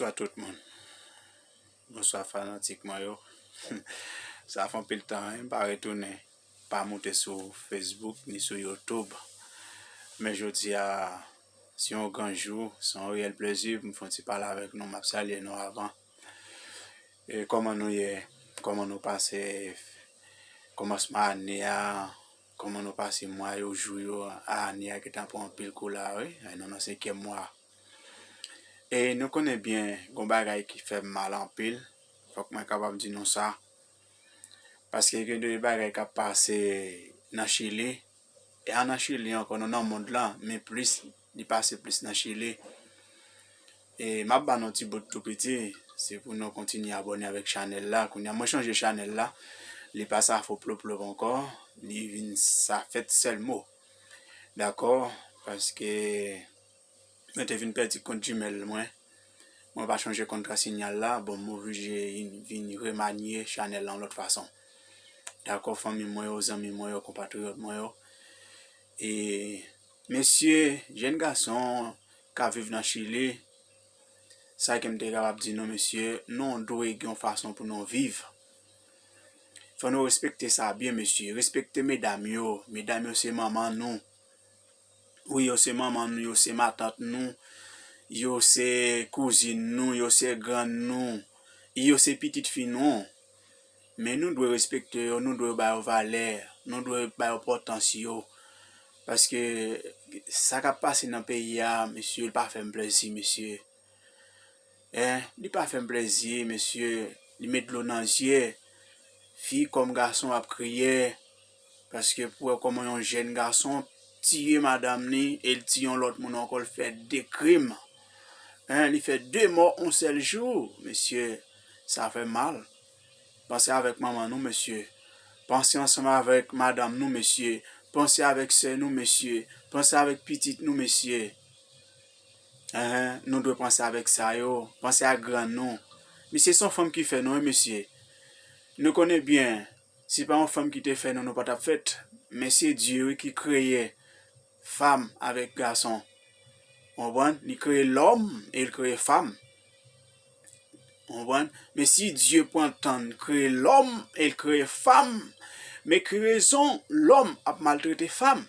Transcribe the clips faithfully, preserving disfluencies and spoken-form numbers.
Bonswa tout moun. Bonswa fanatik mwen yo. Sa fè anpil tan, wi, m pa retounen, pa moute sou Facebook ni sou YouTube. Men jodi a, se yon gran jou, se yon reyèl plezi pou m fè yon ti pale avèk nou. M ap salye nou avan. E kòman nou ye? Kòman nou pase kòmansman ane a? Kòman nou pase mwa yo, jou yo, ane a gentan pran anpil kou la, wi. E nou nan senkyèm mwa. E nou konnen byen, gon bagay ki fè m mal anpil. Fòk mwen kapab di nou sa. Paske gen de bagay k ap pase nan Chili. E an nan Chili ankò, nou nan mond lan, men plis, li pase plis nan Chili. E m ap ba nou ti bout tou piti, se pou nou kontinye abòne avèk chanèl la. Kounye a, mwen chanje chanèl la, li pa Safo Plop Plop ankò, li vin Sa Fèt Sèl Mo. Dakò? Paske mwen te vin pèdi kont Gmail mwen. Mwen pa chanje kontra sinyal la, bon, m oblije vin remanye chanèl la yon lòt fason. Dakò, fanmi mwen yo, zanmi mwen yo, konpatriyòt mwen yo. E, mesye, jèn gason k ap viv nan Chili, sa ke m te kapab di nou, mesye, nou dwe gen yon fason pou nou viv. Fò nou respekte sa byen, mesye. Respekte medam yo. Medam yo se manman nou. Wi, yo se manman nou, yo se matant nou, yo se kouzin nou, yo se grann nou, e yo se pitit fi nou. Men nou dwe respekte yo, nou dwe ba yo valè, nou dwe ba yo enpòtans yo. Paske sa k ap pase nan peyi a, mesye, li pa fè m plezi, mesye. En, li pa fè m plezi, mesye. Li met dlo nan zye. Fi kòm gason ap kriye. Paske pou wè kòman yon jèn gason tiye madanm li e l tiye yon lòt moun ankò, l fè de krim. En, li fè de mò yon sèl jou. Mesye, sa fè mal. Panse avèk manman nou, mesye. Panse ansanm avèk madanm nou, mesye. Panse avèk sè nou, mesye. Panse avèk pitit nou, mesye. Enhen, nou dwe panse avèk sa yo. Panse ak grann nou. Misye se yon fanm ki fè nou, wi, mesye. Nou konnen byen, si pa yon fanm ki te fè nou, nou pa t ap fèt. Men se Dye, wi, ki kreye fanm avèk gason. Ou konprann? Li kreye lòm e l kreye fanm. Ou konprann? Men si Dye pran tan l kreye lòm e l kreye fanm, men ki rezon lòm ap maltrete fanm?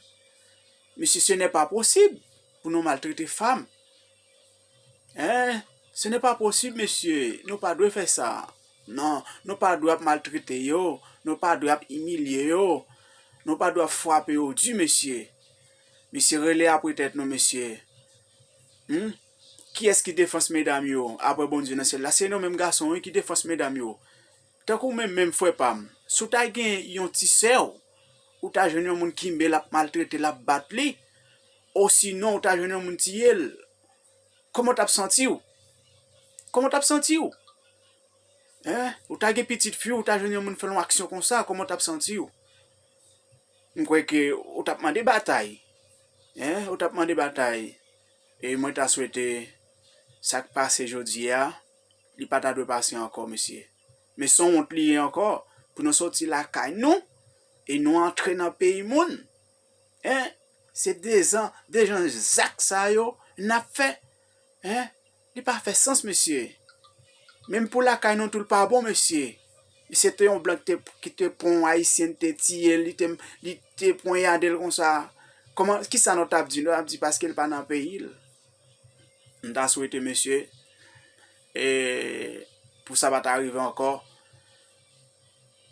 Mesye, ce n'est pas possible pou nou maltrete fanm. Hein? Ce n'est pas possible, mesye. Nou pa dwe fè sa. Non, nou pa dwe ap maltrete yo. Nou pa dwe ap imilye yo. Nou pa dwe ap frape yo di, mesye. Mesye, rele apre tèt nou, mesye. Hmm? Kiyès ki defans medam yo apre Bondye nan syèl la? Se nou menm gason, wi, ki defans medam yo. Tankou menm, menm frè pa m, si w ta gen yon ti sè w, ou ta jwenn yon moun kenbe l ap maltrete l, ap bat li, osinon ou ta jwenn yon moun tiye l, kòman w t ap santi w? Kòman w t ap santi w? Hein? Ou ta gen pitit fi w, ou ta jwenn yon moun fè l yon aksyon konsa, kòman w t ap santi w? M kwè ke ou t ap mande batay. Hein? Ou t ap mande batay. E mwen ta swete sa k pase jodi a, li pa ta dwe pase ankò, mesye. Men se yon wont li ye ankò pou nou soti lakay nou e nou antre nan peyi moun. Hein? Se de jan, de jan zak sa yo n ap fè. Hein? Li pa fè sans, mesye. Menm pou lakay nou tou, l pa bon, mesye. Misye te yon blan ki te, ki te pran yon ayisyen, te tiye l, li te, li te ponyade l konsa. Kòman, kisa nou t ap di? Nou t ap di paske l pa nan peyi l. M ta swete, mesye, e pou sa pa ta rive ankò.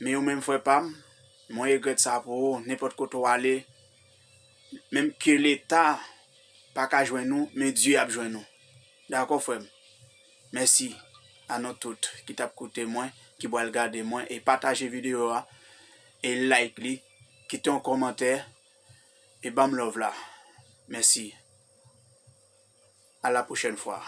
Men ou menm, frè pa m, mwen regrèt sa pou ou, nenpòt kote w ale, menm ke Leta pa ka jwenn ou, men Dye ap jwenn ou. Dakò, frè m? Mèsi a nou tout ki t ap koute mwen, ki pral gade mwen, e pataje videyo a, e like li, kite yon kòmantè, e ban m love la. Mèsi. A la pwochèn fwa.